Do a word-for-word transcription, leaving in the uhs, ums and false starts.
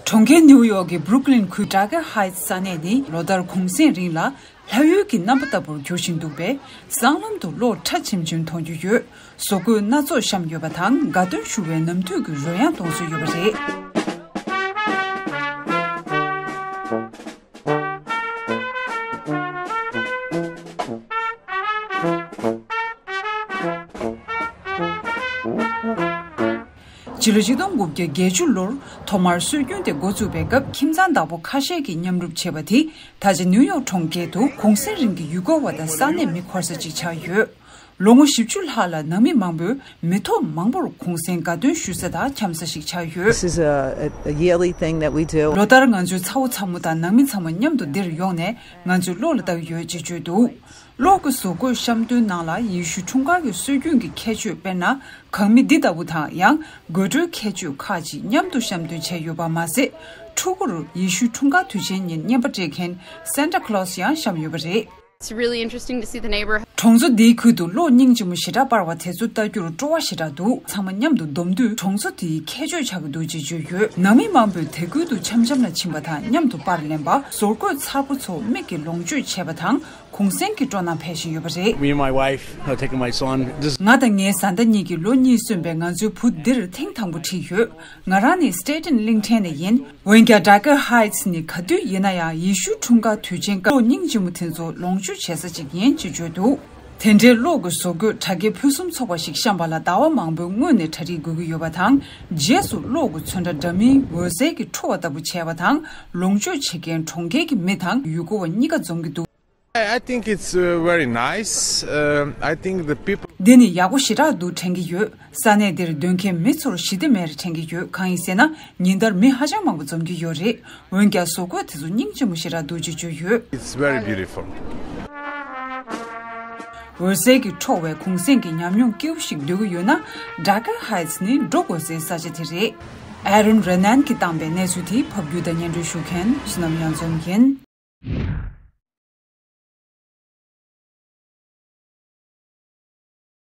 གྲོང་ཁྱེར་ནིའུ་ཡོག་གི་Brooklyn་ཁུལ་Darker Heights་ས་གནས་ནི་ལོ་ལྟར་གུང་གསེང་རིང་ལ་ལྷ་ཡུལ་གྱི་རྣམ་པ་ལྟ་བུར་འགྱུར་བཞིན་འདུག་པས། སྲང་ལམ་དུ་གློག་ཁྲ་ཆེམ་ཆེམ་མཐོང་རྒྱུ་ཡོད། བཟོ་བཀོད་སྣ་ཚོགས་བཤམས་ཡོད་པ་དང་། དགའ་སྟོན་ཞུ་བའི་ནམ་དུས་ཀྱི་རོལ་དབྱངས་གཏོང་སྲོལ་ཡོད་པ་རེད། སྤྱི་ལོ་ཆིག་སྟོང་དགུ་བརྒྱ་བརྒྱད་ཅུ་ལོར་ཐོག་མར་སྲོལ་རྒྱུན་དེ་འགོ་བཙུགས་པའི་སྐབས། ཁྱིམ་ཚང་བདག་པོ་ཁ་ཤས་ཀྱིས་མཉམ་རུབ་བྱས་པ་དེས་ད་ཆ་ནིའུ་ཡོག་གྲོང་ཁྱེར་དུ་གུང་གསེང་རིང་གི་ཡུལ་སྐོར་བ་དང་ས་གནས་མི་འཁོར་ས་ཅིག་ཆགས་ཡོད། ལོ་ངོ་བཞི་བཅུ་ལྷག་ལ་ནང་མི་མང་པོས་མི་ཐོག་མང་པོར་གུང་གསེང་དགའ་སྟོན་ཞུ་ས་དང་འཁྱམ་ས་ཞིག་ཆགས་ཡོད། This is a, a yearly thing that we do. ལོ་ལྟར་ང་ཚོའི་ཚ་བོ་ཚ་མོ་དང་ནང་མི་ཚང་མ་མཉམ་དུ་འདིར་ཡོང་ནས་ང་ཚོས་གློག་ལ་བཏགས་ཡོད་ཅེས་བརྗོད་འདུག་གློག་གི་བཟོ་བཀོད་བཤམས་སྟོན་ནང་ལ་ཡེ་ཤུ་འཁྲུངས་སྐར་གྱི་སྲོལ་རྒྱུན་གྱི་ཁྱད་ཆོས། དཔེར་ན། གང་མི་འདི་ལྟ་བུ་དང་ཡང་དགོད་བྲོའི་ཁྱད་ཆོས་ཁག་ཅིག་མཉམ་དུ་བཤམས་སྟོན་བྱས་ཡོད་པ་མ་ཟད། ཕྲུ་གུར་ཡེ་ཤུ་འཁྲུངས་སྐར་དུས་ཆེན་ཉིན་རྔན་པ་སྤྲད་མཁན་Santa Claus ཡང་བཤམས་ཡོད་པ་རེད། It's really interesting to see the neighborhood. གྲོང་ཚོ་འདིའི་ཁུལ་དུ་གློག་སྙིང་རྗེ་མོ་ཞེ་དྲག་སྤར་བ་དེ་ཚོ་ལྟ་རྒྱུར་སྤྲོ་བ་ཞེ་དྲག་འདུག་ཚང་མ་མཉམ་དུ་བསྡོམས་དུས་གྲོང་ཚོ་དེའི་ཁྱད་ཆོས་ཆགས་ཀྱི་འདུག་ཅེས་བརྗོད་ཡོད། ནང་མི་མང་པོས་དེ་ཁུལ་དུ་འཆམ་འཆམ་ལ་ཕྱིན་པ་དང་མཉམ་དུ་པར་ལེན་པ། བཟོ་བཀོད་མཚར་པོ་ཚོ་མིག་གིས་ལོངས་སྤྱོད་བྱས་པ་དང་། གུང་གསེང་གི་སྤྲོ་སྣང་འཕེལ་བཞིན་ཡོད་པ་རེད། Me and my wife are taking my son. This ང་དང་ངའི་བཟའ་ཟླ་གཉིས་ཀྱིས་ལོ་གཉིས་སོན་པའི་ང་ཚོའི་བུ་འདིར་ཐེངས་དང་པོ་ཁྲིད་ཡོད། ང་རང་ནི་Staten་གླིང་ཕྲན་ནས་ཡིན། འོན་ཀྱང་Darker Heights་ནི་ག་དུས་ཡིན་ན་ཡང་ཡེ་ཤུ་འཁྲུངས་སྐར་དུས་ཆེན་སྐབས་གློག་སྙིང་རྗེ་མོ་དེ་ཚོ་ལོངས་སྤྱོད་བྱེད་ས་ཅིག་ཡིན་ཅེས་བརྗོད་འདུག་དེ་འདྲའི་གློག་གི་བཟོ་བཀོད་དྲ་རྒྱའི་ཕུན་སུམ་ཚོགས་པ་ཞིག་བཤམས་པ་ལ་ཟླ་བ་མང་པོའི་སྔོན་ནས་གྲ་སྒྲིག་དགོས་ཀྱི་ཡོད་པ་དང་། རྗེས་སུ་གློག་གི་ཚོན་ཁྲ་འདྲ་མིན་འོད་ཟེར་གྱིས་འཕྲོ་བ་ལྟ་བུ་བྱས་པ་དང་། ལོངས་སྤྱོད་བྱེད་མཁན་གྲོང་ཁྱེར་གྱི་མི་དང་ཡུལ་སྐོར་བ་གཉིས་ཀ་འཛོམས་ཀྱི་འདུག I think it's uh, very nice. Uh, I think the people འདི་ནི་ཡག་པོ་ཞེ་དྲག་འདུག་དྲན་གྱི་ཡོད། ས་གནས་འདིར་སྡོད་མཁན་མི་ཚོར་ཞི་བདེ་མེད་དྲན་གྱི་ཡོད། གང་ཡིན་ཟེར་ན། ཉིན་ལྟར་མི་ཧ་ཅང་མང་པོ་འཛོམས་ཀྱི་ཡོད་རེད། འོན་ཀྱང་བཟོ་བཀོད་དེ་ཚོ་སྙིང་རྗེ་མོ་ཞེ་དྲག་འདུག་ཅེས་བརྗོད་ཡོད། It's very beautiful. འོད་ཟེར་གྱིས་འཕྲོ་བའི་གུང་གསེང་གི་ཉམས་མྱོང་སྐྱིད་པོ་ཞིག་འདོད་ཀྱི་ཡོད་ན། Darker Heights་ནི་འགྲོ་དགོས་སའི་ས་ཆ་དེ་རེད། Aaron Renan་གིས་བཏང་པའི་གནས་ཚུལ་དེ་ཕབ་སྒྱུར་དང་སྙན་སྒྲོན་ཞུ་མཁན་བསོད་ནམས་གཡང་འཛོམས་ཡིན།